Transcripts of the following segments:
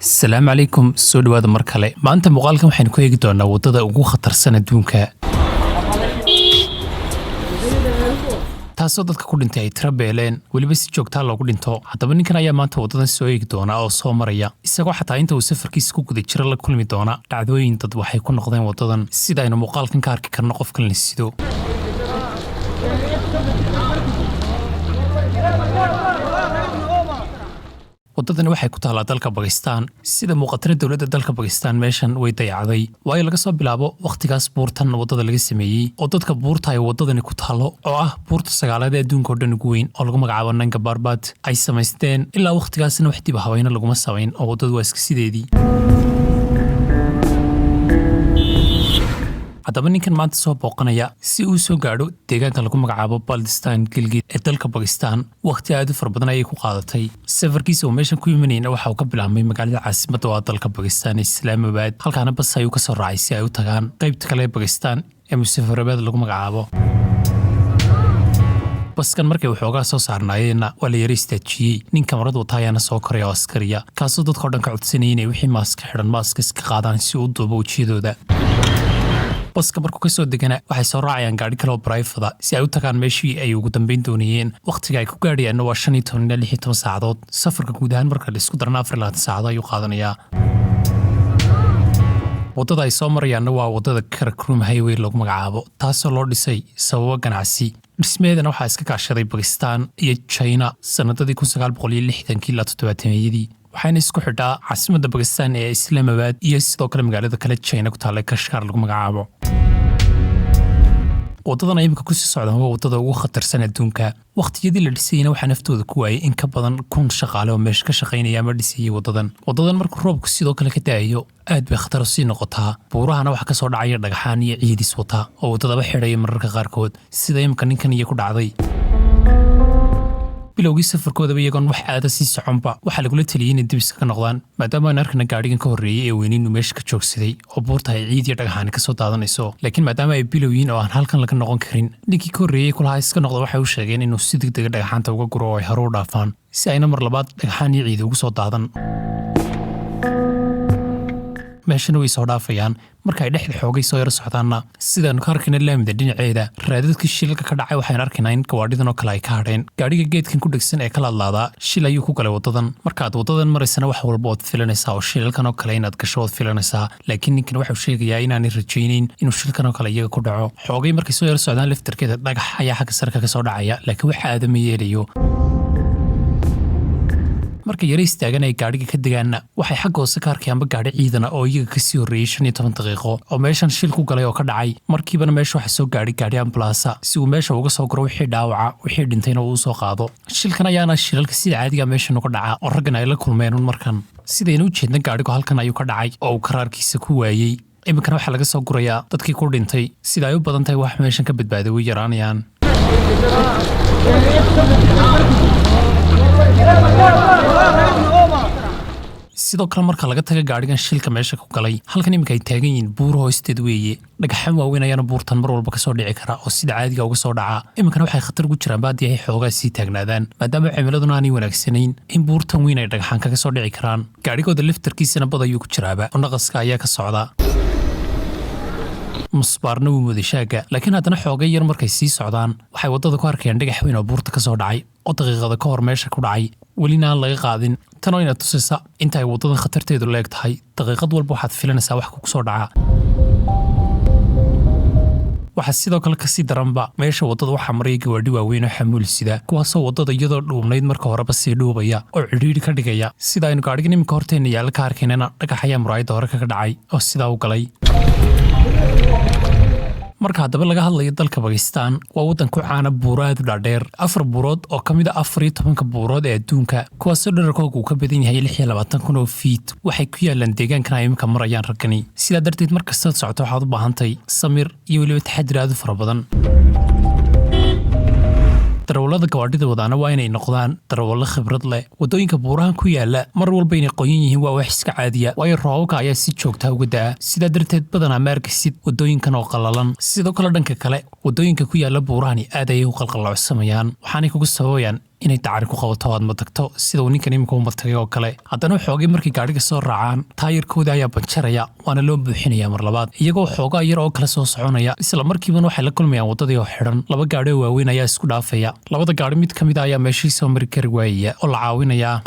Asalaamu calaykum, soo dhawaada mar kale. Maanta muuqaalkan waxaynu ku eegi doonaa waddada ugu khatarsan adduunka, taasoo dadka ku dhintay ay tira beeleen, weliba si joogtaa loogu dhinto. Haddaba ninkan ayaa maanta waddadan soo eegi doona oo soo maraya, isagoo xataa inta uu safarkiisa ku guda jiro la kulmi doona dhacdooyin dad waxay ku noqdeen waddadan, sida aynu muuqaalkan ka arki karno qofkan la sido. Waddadani waxay ku taallaa dalka Bakistaan. Sida muuqatana, dowladda dalka Bakistaan meeshan way dayacday, waayo laga soo bilaabo wakhtigaas buurtan waddada laga sameeyey oo dadka buurta ay waddadani ku taallo, oo ah buurta sagaalaad ee adduunka oo dhan ugu weyn oo lagu magacaabo Nanga Parbat, ay samaysteen, ilaa wakhtigaasna wax dib habayna laguma samayn oo waddadu waa iska sideedii. Haddaba ninkan maanta soo booqanaya si uu soo gaadho deegaanka lagu magacaabo Baltistan Gilgit ee dalka Bakistan, wakhti aad u fara badan ayay ku qaadatay. Safarkiisa uu meeshan ku imanayna waxa uu ka bilaabmay magaalada caasimadda oo ah dalka Bakistan, Islaamabad. Halkaana bas ayuu ka soo raacay si ay u tagaan qaybta kale ee Bakistan ee Muzaffarabad lagu magacaabo. Baskan markay waxoogaa soo saarnaayeenna waa la yara istaajiyey. Nin kamarad wata ayaana soo koray oo askariya, kaasoo dadka o dhan ka codsanayay inay wixii maaska xidhan maaska iska qaadaan si uu duubo wejiyadooda. Baska markuu kasoo degana, waxay soo raacayaan gaadhi kale oo private ah si ay u tagaan meeshii ay ugu dambeyn doonayeen. Wakhtiga ay ku gaadhayaanna waa 15 ilaa 16 saacadood. Safarka guud ahaan marka la isku darana, 24 saacadood ayuu qaadanayaa. Waddada ay soo marayaanna waa waddada Karakoram Highway lagu magacaabo, taasoo loo dhisay sababo ganacsi. Dhismaheedana waxaa iska kaashaday Bakistan iyo China sanadadii 1960-kii ilaa 70-yadii, waxayna isku xidhaa caasimadda Bakistan ee Islaamabad iyo sidoo kale magaalada kale China ku taalla, Kashgar lagu magacaabo. Waddadan ay imika kusii socdaan waa waddada ugu khatarsan adduunka. Wakhtiyadii la dhisayena waxaa naftooda ku waayay in ka badan 1000 shaqaale oo meesha ka shaqaynaya ama dhisayay waddadan. Waddadan markuu roobku sidoo kale ka da'ayo, aad bay khatar usii noqotaa. Buurahana waxaa kasoo dhacaya dhagxaan iyo ciidis wata oo waddadaba xidhaya mararka qaarkood, sida imika ninkan iyo ku dhacday. Bilowgii safarkoodaba, iyagoon wax aada sii soconba, waxaa lagula taliyey inay dib iskaga noqdaan, maadaama aan arkana gaadhigan ka horreeyey ee weyne inuu meesha ka joogsaday oo buurta ay ciid iyo dhagaxaani kasoo daadanayso. Laakiin maadaama ay bilow yihiin oo aan halkan laga noqon karin, ninkii ka horreeyey kulahaa iska noqda waxay u sheegeen inuu si degdega dhagaxaanta uga guro oo ay hore u dhaafaan, si ayna mar labaad dhagaxaan iyo ciid ugu soo daadan. Meeshana way soo dhaafayaan. Marka ay dhexda xoogay soo yaro socdaanna, sidaanu ka arkayna laamida dhinaceeda raadadkii shilalka ka dhacay, waxaynu arkaynaa in gawaadhidan oo kale ay ka hadheen. Gaadhiga geedkan ku dhegsan ee ka laadlaadaa shil ayuu ku galay waddadan. Markaad waddadan maraysana, wax walba ood filanaysaa oo shilalkan oo kale inaad gasho ood filanaysaa, laakiin ninkan waxau sheegayaa inaanay rajaynayn inuu shilkan oo kale iyaga ku dhaco. Xoogay markay soo yaro socdaan laftarkeeda, dhagax ayaa xagga sarka ka soo dhacaya, laakiin wax aadama yeelayo. Marka yara istaagan ay gaadhiga ka degaanna, waxay xagga hoose ka arkayaanba gaadhi ciidana oo iyaga kasii horreeyey 15 daqiiqo oo meeshan shil ku galay oo ka dhacay. Markiibana meesha waxaa soo gaadhay gaadhi ambalaasa si uu meesha uga soo guro wixii dhaawaca, wixii dhintayna uu usoo qaado. Shilkan ayaana shilalka sida caadiga meeshan uga dhaca oo raggan ay la kulmeen un. Markan sidaynu u jeedna, gaadhigu halkan ayuu ka dhacay oo uu karaarkiisa ku waayey. Iminkana waxaa laga soo gurayaa dadkii ku dhintay. Sida ay u badan tahay, wax meeshan ka badbaaday way yaraanayaan. Sidoo kale, marka laga taga gaadhigan shilka meesha ku galay, halkan iminka ay taagan yihiin buur hoosteed weeye. Dhagaxan waaweyn ayaana buurtan mar walba kasoo dhici kara oo sida caadiga uga soo dhaca. Iminkana waxay khatar ugu jiraan ba haddii ay xoogaa sii taagnaadaan, maadaama cimiladuna aanay wanaagsanayn, in buurtan weyn ay dhagaxaan kaga soo dhici karaan. Gaadhigooda laftarkiisana bad ayuu ku jiraaba oo naqaska ayaa ka socda, musbaarna wuu muday shaagga. Laakiin haddana xoogay yar markay sii socdaan, waxay waddada ku arkayaan dhagax weyn oo buurta ka soo dhacay oo daqiiqada ka hor meesha ku dhacay, welina aan laga qaadin. Tanoo inaad tusaysa inta ay waddadan khatarteedu leeg tahay. Daqiiqad walba waxaad filanaysaa wax kugu soo dhaca. Waxaa sidoo kale kasii daranba, meesha waddada waxaa maraya gawaadhi waaweyn oo xamuul sida, kuwaasoo waddada iyadoo dhuubnayd marka horeba sii dhuubaya oo cidhiidhi ka dhigaya. Sida aynu gaadhigan iminka horteenna yaalla ka arkaynana, dhagax ayaa muraayadda hore kaga dhacay oo sidaa u galay. Marka haddaba laga hadlayo dalka Bakistan, waa waddan ku caana buuro aad u dhaadheer, afar buurood oo ka mid a 14-ka buurood ee adduunka, kuwaasoo dherarkooga uu ka badan yahay 26,000 oo fiit. Waxay ku yaalaan deegaankan ay iminka marayaan raggani. Sidaa darteed, mar kastaad socoto waxaad u baahantay samir iyo weliba taxadir aad u fara badan. Darawallada Darawallada gawaadhida wadaana waa inay noqdaan darawallo khibrad leh. Waddooyinka buurahan ku yaala mar walba inay qoyan yihiin waa wax iska caadiya, waayo roobabka ayaa si joogta uga da'a. Sidaa darteed badanaa ma arkisid waddooyinkan oo qallalan. Sidoo kale, dhanka kale, waddooyinka ku yaala buurahani aad ayay u qalqallocsamayaan, waxaanay kugu sababayaan inay dacari ku qabato, aad matagto, sida uu ninkan iminka u matagay oo kale. Haddana xoogay markay gaadhiga soo raacaan, taayirkoodii ayaa banjaraya, waana loo buuxinaya mar labaad. Iyagoo xoogaa yar oo kale soo soconaya, isla markiibana waxay la kulmayaan waddadii oo xidhan. Laba gaadhi oo waaweyn ayaa isku dhaafaya. Labada gaadhi mid ka mid a ayaa meeshii soo mari kari waayaya oo la caawinayaa.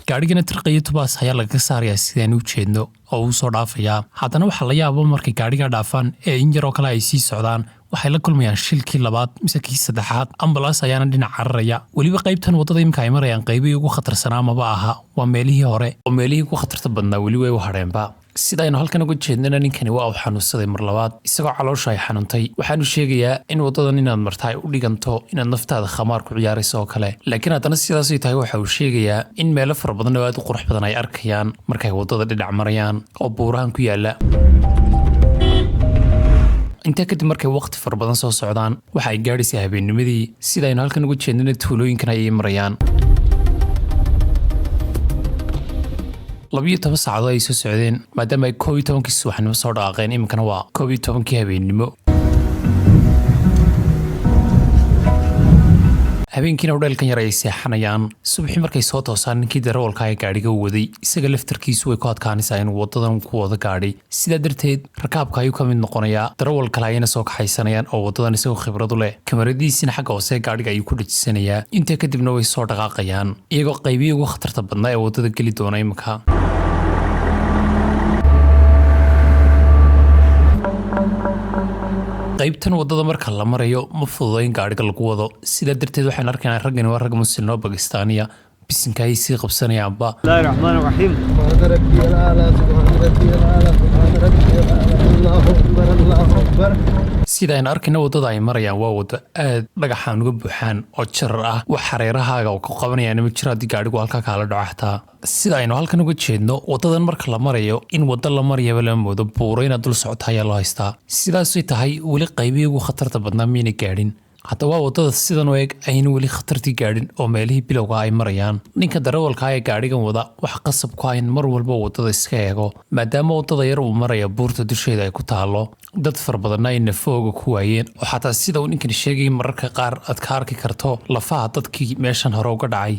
Gaadhigana tirqayo tubaas ayaa lagaga saarayaa, sidaan u jeedno, oo uu soo dhaafayaa. Haddana waxaa la yaabo, markay gaadhiga dhaafaan ee in yaroo kale ay sii socdaan, waxay la kulmayaan shilkii labaad mise kii saddexaad. Ambalaas ayaana dhinac cararaya. Weliba qaybtan waddada imika ay marayaan qaybihii ugu khatarsanaa maba aha, waa meelihii hore, oo meelihii ugu khatarta badnaa weli way u hadheenba. Sida aynu halkan uga jeednana, ninkani waa uu xanuunsaday mar labaad, isagoo caloosha ay xanuuntay. Waxaanu sheegayaa in waddadan inaad marta ay u dhiganto inaad naftaada khamaar ku ciyaarayso oo kale. Laakiin haddana sidaasay tahay, waxa uu sheegayaa in meelo fara badan oo aad u qurux badan ay arkayaan markay waddada dhinac marayaan oo buurahan ku yaala. Intaa kadib, markay waqti fara badan soo socdaan, waxa ay gaadhaysaa habeennimadii. Sida aynu halkan uga jeednana, tuulooyinkan ayay marayaan. 12 saacadood ay soo socdeen, maadaama ay 11-kii subaxnimo soo dhaqaaqeen. Iminkana waa 11-kii habeennimo. Habeenkiina hodheelkan yar ayay seexanayaan. Subaxii markay soo toosaan, ninkii darawalka ee gaadhiga waday isaga laftarkiisu way ku adkaanaysaa inuu wadadan ku wado gaadhi. Sidaa darteed rakaabka ayuu ka mid noqonayaa. Darawal kale ayayna soo kaxaysanayaan oo wadadan isagoo khibradu leh. Kamaradiisina xagga hoose gaadhiga ayuu ku dhejisanayaa. Intaa kadibna way soo dhaqaaqayaan, iyagoo qaybihii ugu khatarta badnaa ee waddada geli doona iminka. Qaybtan waddada marka la marayo ma fududo in gaadhiga lagu wado. Sidaa darteed waxaan arkaynaa raggani waa rag Muslim oo Bakistaaniya, bisinka ay sii qabsanayaanba. بسم الله الرحمن الرحيم. سبحان ربي الأعلى، سبحان ربي الأعلى، سبحان ربي الأعلى، الله أكبر، الله أكبر. Sida aynu arkayna, waddada ay marayaan waa waddo aad dhagaxaan uga buuxaan oo jarar ah. Wax hareerahaaga oo ku qabanayaan ma jiro haddii gaadhigu halkaa kaala dhaco xataa. Sida aynu halkan uga jeedno, waddadan marka la marayo in waddo la marayaba lama moodo, buuro inaad dul socota ayaa loo haystaa. Sidaasay tahay, weli qaybihii ugu khatarta badnaa miyna gaadhin. Haddaba waa waddada sidan u eg ayna weli khatartii gaadhin oo meelihii bilowga ay marayaan. Ninka darawalka ee gaadhigan wada waxa qasab ku ah in mar walba waddada iska eego, maadaama waddada yar uu maraya buurta dusheeda ay ku taalo. Dad fara badanna ay nafooga ku waayeen, oo xataa sida uu ninkan sheegayay mararka qaar aad ka arki karto lafaha dadkii meeshan hore uga dhacay.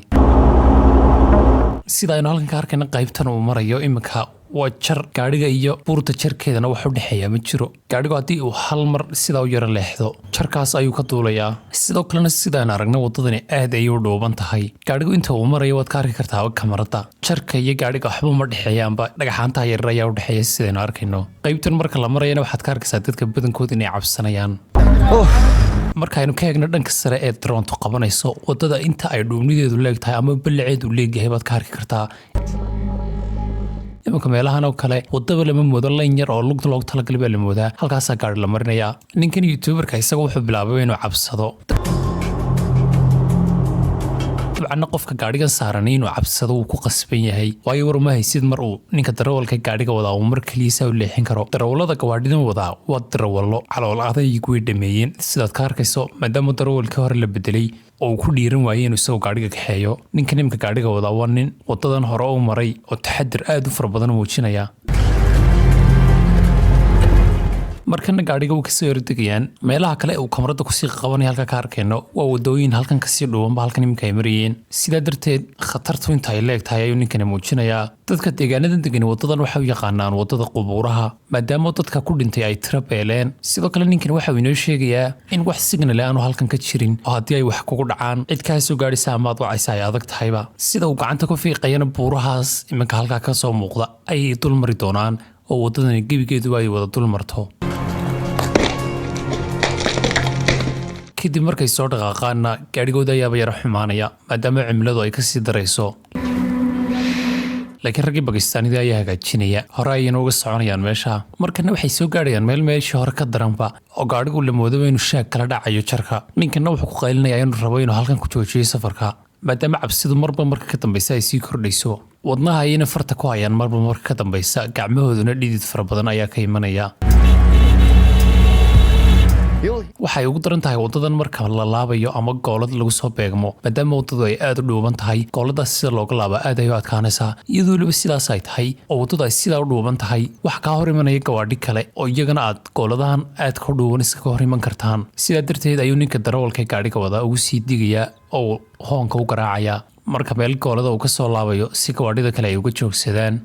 Sida aynu halkan ka arkayna, qaybtan uu marayo iminka waa jar. Gaadhiga iyo buurta jarkeedana wax u dhexeeya ma jiro. Gaadhigu haddii uu hal mar sidaa u yaro leexdo, jarkaas ayuu ka duulayaa. Sidoo kalena, sidaan aragna, waddadani aad ayay u dhuuban tahay. Gaadhigu inta uu marayo waad ka arki kartaa kamarada, jarka iyo gaadhiga waxba ma dhexeeyaanba, dhagaxaantaha yaryar ayaa u dhexeeya. Sidaynu arkayno, qaybtan marka la marayana waxaad ka arkaysaa dadka badankood inay cabsanayaan. Markaaynu ka eegno dhanka sare ee daroontu qabanayso, waddada inta ay dhuubnideedu leegtahay ama ballaceedu leegyahay baad ka arki kartaa. Iminka meelahan oo kale wadaba lama moodo, layn yar oo lugta loogu talagalay baa la moodaa. Halkaasaa gaari la marinayaa. Ninkan YouTuberka isaga wuxuu bilaabay inuu cabsado. Dabcanna qofka gaadhigan saaran inuu cabsado wuu ku qasban yahay, waayo war uma haysid mar uu ninka darawalka gaadhiga wadaa uu mar keliya saa u leexin karo. Darawallada gawaadhidan wadaa waa darawallo calool adayg way dhameeyeen, sidaad ka arkayso, maadaama darawalkii hore la bedelay oo uu ku dhiiran waayey inuu isagoo gaadhiga kaxeeyo. Ninkan imika gaadhiga wadaa waa nin wadadan hore u maray oo taxadir aad u fara badan muujinaya. Markana gaadhiga wuu kasoo hordegayaan. Meelaha kale uu kamarada kusii qabanaya halka ka arkayno waa wadooyin halkan kasii dhuubanba halkan iminka ay marayeen. Sidaa darteed khatartu inta ay leeg tahay ayuu ninkani muujinayaa. Dadka deegaanadan degani wadadan waxay u yaqaanaan wadada qubuuraha, maadaama dadka ku dhintay ay tiro beeleen. Sidoo kale, ninkan waxa uu inoo sheegayaa in wax signal aanu halkan ka jirin, oo haddii ay wax kugu dhacaan cid kaa soo gaadhaysa ama aad wacaysa ay adag tahayba. Sida uu gacanta ku fiiqayana, buurahaas iminka halkaa ka soo muuqda ayay dul mari doonaan, oo waddadani gebigeeduba ay wada dul marto. Kadib markay soo dhaqaaqaanna, gaadhigooda ayaaba yara xumaanaya, maadaama cimiladu ay kasii darayso. Laakiin raggii Bakistaanidii ayaa hagaajinaya, hore ayayna uga soconayaan meesha. Markana waxay soo gaadhayaan meel meeshii hore ka daranba, oo gaadhigu la moodaba inuu shaag kala dhacayo jarka. Ninkanna wuxuu ku qaylinayaa inuu rabo inuu halkan ku joojiyo safarka, maadaama cabsidu marba marka ka dambaysa ay sii kordhayso. Wadnaha ayayna farta ku hayaan marba marka ka dambaysa, gacmahooduna dhidid fara badan ayaa ka imanaya. You'll Waxay ugu daran tahay waddadan marka la laabayo ama goolad lagu soo beegmo, maadaama waddadu ay aad u dhuuban tahay. Gooladaas sida looga laaba aad ay u adkaanaysaa. Iyadoo weliba sidaas ay tahay oo waddadu ay sidaa u dhuuban tahay, waxa kaa hor imanaya gawaadhi kale oo iyagana aad gooladahan aadka u dhuuban iskaga hor iman kartaan. Sidaa darteed ayuu ninka darawalka gaadhiga wadaa ugu sii digayaa oo hoonka u garaacaya marka meel goolada uu ka soo laabayo, si gawaadhida kale ay uga joogsadaan.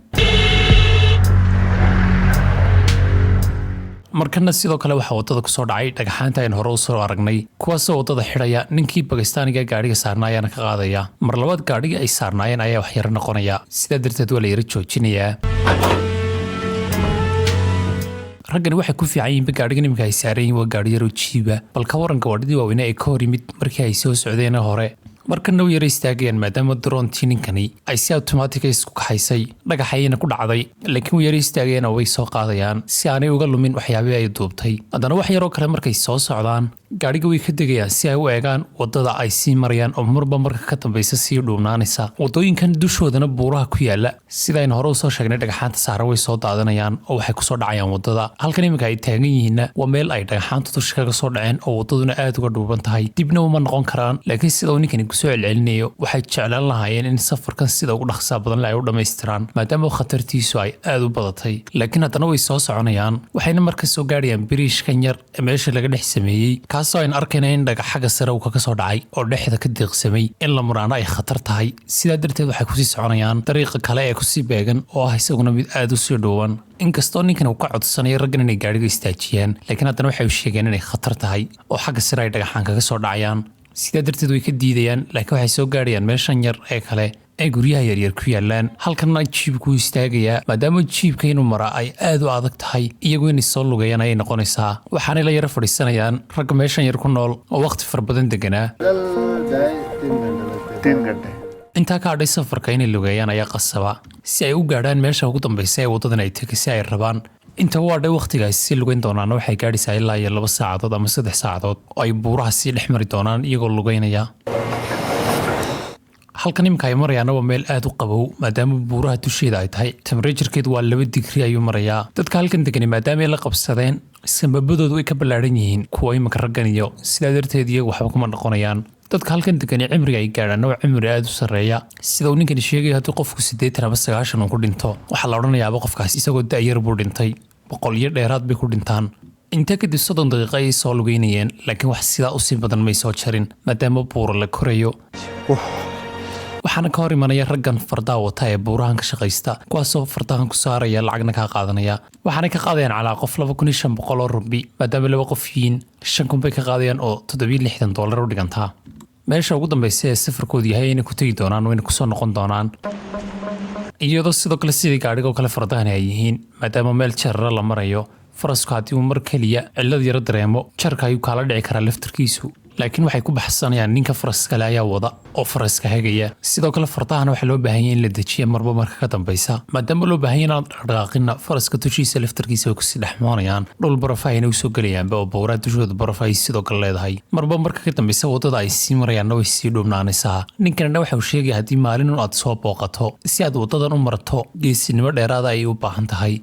Markana sidoo kale waxaa waddada kusoo dhacay dhagxaanta aynu hore usoo aragnay, kuwaasoo waddada xidhaya. Ninkii Bakistaaniga gaadhiga saarnaa ayaana ka qaadaya. Mar labaad gaadhigii ay saarnaayeen ayaa wax yaro noqonaya, sidaa darteed waa la yaro joojinayaa. Raggani waxay ku fiican yihiinba gaadhigan iminka ay saaran yihiin waa gaadhi yaroo jiiba. Bal ka waran gawaadhidii waaweyne ee ka hor yimid markii ay soo socdeen hore? Markana u yara istaagayaan, maadaama droontii ninkani ay si automatic ah isku kaxaysay, dhagaxayna ku dhacday, laakiin way yara istaagayaan oo way soo qaadayaan si aanay uga lumin waxyaabihii ay duubtay. Haddana wax yaroo kale markay soo socdaan, gaadhiga way ka degayaan si ay u eegaan waddada ay sii marayaan oo marba marka ka dambaysa sii dhuubnaanaysa. Waddooyinkan dushoodana buuraha ku yaala, sidaynu hore usoo sheegnay, dhagaxaanta saaran way soo daadanayaan oo waxay kusoo dhacayaan waddada. Halkan iminka ay taagan yihiinna waa meel ay dhagaxaantu dusha kaga soo dhaceen oo waddaduna aad uga dhuuban tahay, dibna uma noqon karaan. Laakiin sida uu ninkani kusoo celcelinayo, waxay jeclaan lahaayeen in safarkan sida ugu dhaqsaa badan le ay u dhammaystiraan, maadaama khatartiisu ay aad u badatay. Laakiin haddana way soo soconayaan, waxayna marka soo gaadhayaan biriishkan yar ee meesha laga dhex sameeyey, kaasoo aynu arkayna in dhagax xagga sare uu kaga soo dhacay oo dhexda ka deeqsamay, in la muraano ay khatar tahay. Sidaa darteed waxay kusii soconayaan dariiqa kale ee kusii beegan oo ah isaguna mid aad u sii dhuuban. Inkastoo ninkan uu ka codsanayo raggan inay gaadhiga istaajiyaan, laakiin haddana waxay u sheegeen inay khatar tahay oo xagga sare ay dhagaxaan kaga soo dhacayaan. Sidaa darteed way ka diidayaan, laakiin waxay soo gaadhayaan meeshan yar ee kale ee guryaha yaryar ku yaalaan. Halkanna jiibku istaagayaa, maadaama jiibka inuu maraa ay aad u adag tahay, iyagu inay soo lugeeyaan ayay noqonaysaa. Waxaanay la yaro fadhiisanayaan ragga meeshan yar ku nool oo wakhti fara badan deganaa. चल जाए 3 घंटे लगते हैं। 3 घंटे। Intaa ka hadhay safarka inay lugeeyaan ayaa qasaba si ay u gaadhaan meesha ugu dambaysa ee waddadan ay tegay si ay rabaan. Inta u hadhay wakhtigaasi si lugeyn doonaana waxay gaadhaysaa ilaa iyo 2 saacadood ama 3 saacadood oo ay buuraha sii dhex mari doonaan iyagoo lugeynaya. Halkan imika ay marayaana waa meel aad u qabow, maadaama buuraha dusheeda ay tahay. Temperaturekeedu waa 2 digri ayuu marayaa. Dadka halkan degani maadaama ay la qabsadeen, sambabadoodu way ka ballaadhan yihiin kuwa iminka raggan iyo sidaa darteed iyagu waxba kuma noqonayaan. Dadka halkan degani cimriga ay gaadhaan waa cimri aad u sarreeya. Sida uu ninkani sheegayo, haddii qofku 80 ama 90 uu ku dhinto, waxaa la odhanayaaba qofkaas isagoo da'yar buu dhintay. 100 iyo dheeraad bay ku dhintaan. Intaa kadib 30 daqiiqo ayay soo lugeynayeen, laakiin wax sidaa usii badan may soo jarin, maadaama buura la korayo. Waxaana ka hor imanaya raggan fardaha wata ee buurahan ka shaqaysta, kuwaasoo fardahan ku saaraya, lacagna kaa qaadanaya. Waxaanay ka qaadayaan calaa qof 2500 oo rubi. Maadaama laba qof yihiin, 5000 bay ka qaadayaan oo $67 u dhigantaa. Meesha ugu dambaysa ee safarkoodu yahay inay ku tegi doonaan, wayna kusoo noqon doonaan, iyadoo sidoo kale sidii gaadhiga oo kale fardahani ay yihiin. Maadaama meel jarara la marayo, farasku haddii uu mar keliya cillad yaro dareemo, jarka ayuu kaala dhici karaa laftarkiisu. Laakiin waxay ku baxsanayaan ninka faras kale ayaa wada oo faraska hagaya. Sidoo kale fardahana waxaa loo baahan yahay in la dejiya marba marka ka dambaysa, maadaama loo baahan yahay inaan dhaqdhaqaaqina. Faraska dushiisa laftarkiisa way kusii dhexmoonayaan, dhul baraf ayna usoo gelayaanba oo buuraa dushooda baraf ay sidoo kale leedahay. Marba marka ka dambaysa waddada ay sii marayaanna way sii dhubnaanaysaa. Ninkanina waxa uu sheegaya haddii maalin un aad soo booqato, si aad waddadan u marto geesinimo dheeraada ayay u baahan tahay.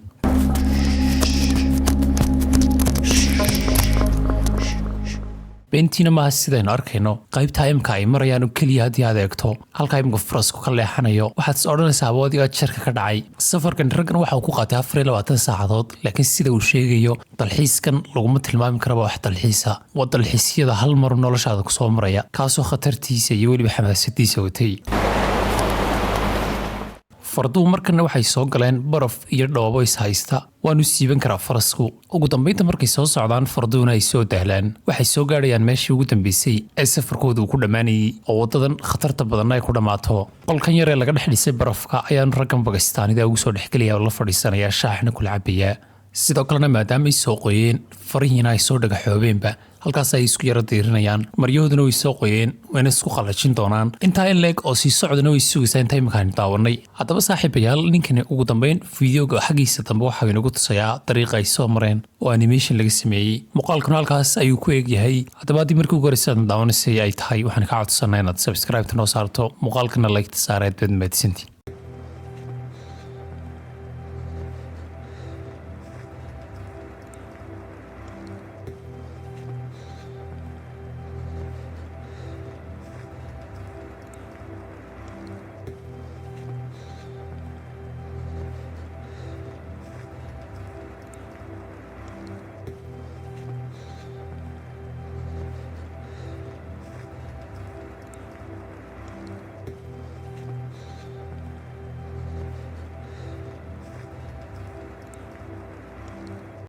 Beentiina maaha, sidaynu arkayno qaybta imka ay marayaan oo keliya haddii aad eegto halkaa imka farasku ka leexanayo, waxaad is odhanaysaa aboodigaa jarka ka dhacay. Safarkan raggan waxa uu ku qaatay 24 saacadood, laakiin sida uu sheegayo, dalxiiskan laguma tilmaami karaba wax dalxiisa. Waa dalxiisyada hal mar noloshaada kusoo maraya, kaasoo khatartiisa iyo weliba xamaasadiisa watay. Farduhu markana waxay soo galeen baraf iyo dhoobo is haysta, waanu siiban karaa farasku. Ugu dambaynta markay soo socdaan farduhuna ay soo dahlaan, waxay soo gaadhayaan meeshii ugu dambaysay ee safarkooda uu ku dhammaanayay oo waddadan khatarta badanna ay ku dhammaato. Qolkan yar ee laga dhex dhisay barafka ayaanu raggan Bakistaanida ugu soo dhexgelaya oo la fadhiisanaya, shaaxna kula cabaya. Sidoo kalena maadaama ay soo qoyeen, farihiina ay soo dhagaxoobeenba, halkaas ay isku yaro diirinayaan. Maryahooduna way soo qoyeen, wayna isku qallajin doonaan. Intaa in leeg oo sii socdana way sugaysaa inta iminkaan daawanay. Haddaba saaxiibayaal, ninkani ugu dambeyn fideoga xaggiisa dambe waxaa inagu tusayaa dariiqa ay soo mareen oo animation laga sameeyey. Muuqaalkuna halkaas ayuu ku eegyahay. Haddaba haddii markii ugu horeysa aad daawanaysay ay tahay, waxaan kaa codsanaa inaad subscribe-ta noo saarto, muuqaalkana like-ta saareed. Baad mahadsantiin.